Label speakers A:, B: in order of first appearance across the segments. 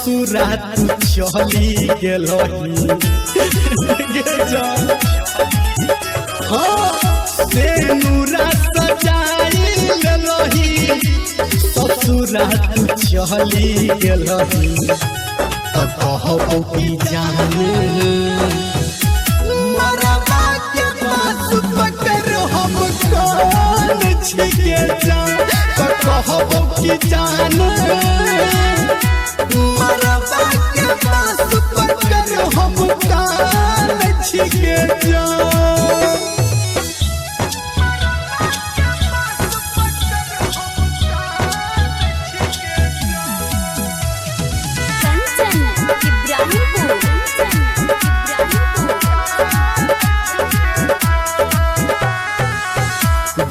A: ससुरा तू चली गेलही गे जान। हाँ, सेनुरा सजाई लेलही ससुरा तू चली गेलही त कहबो की जान मरबा के बास पकड़ हम कान छिके जान त कहबो की जान मरबा के बास पकड़ हम कान छिके जान।
B: कंचन इब्राहिमपुर।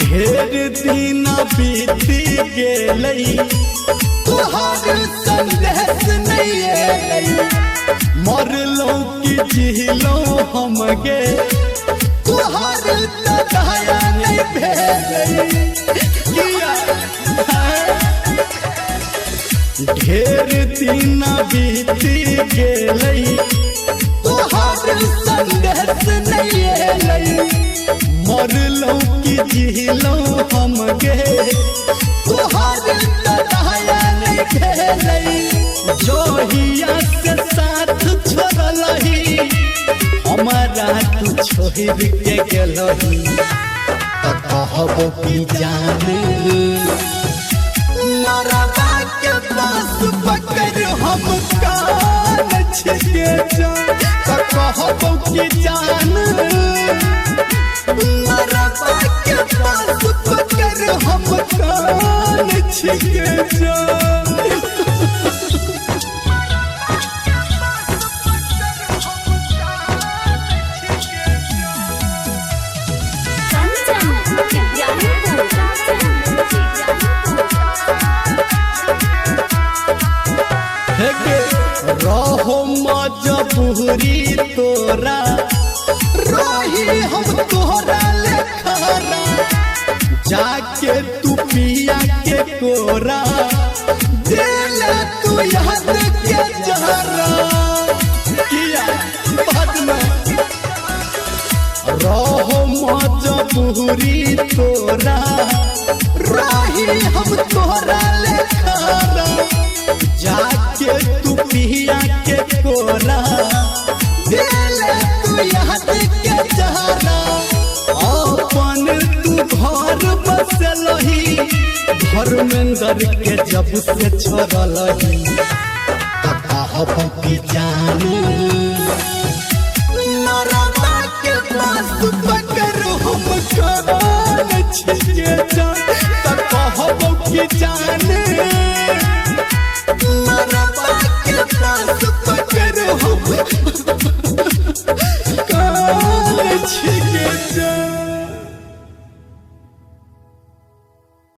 A: ढेर दिन बीती गेलई तोहर संदेश नहीं एलई मरलौ कि जिलौ हम गे तोहर त दया नहीं भेलई किया हैं? ढेर दिन बीती गेलई तोहर संदेश नहीं एलई मरलौ कि जिलौ हम गे तोहर त दया नहीं भेलई जोहिया से साथ छोड़लही हमारा तू छोड़ के गेलही त कहबो की जान मरबा के बास पकड़ हम कान छिके जान त कहबो की जान मरबा के बास पकड़ हम कान छिके जान।
B: कंचन इब्राहिमपुर।
A: हे गे, रहो मजबूरी तोरा रही हम तोहरा लेखारा जाके तू पिया के कोरा दिल तू याद के जहरा किया बाद में रहो मजबूरी तोरा रही हम तोहरा लेखारा जाके तू पिया के कोरा दिल तू याद के जहरा अपन तू घर बसलही धर्मेंद्र के जब से छोड़लही त कहबो की जान मरबा के बास पकड़ हम कान छिके जान त कहबो की जान मरबा के बास पकड़ हम कान छिके जान।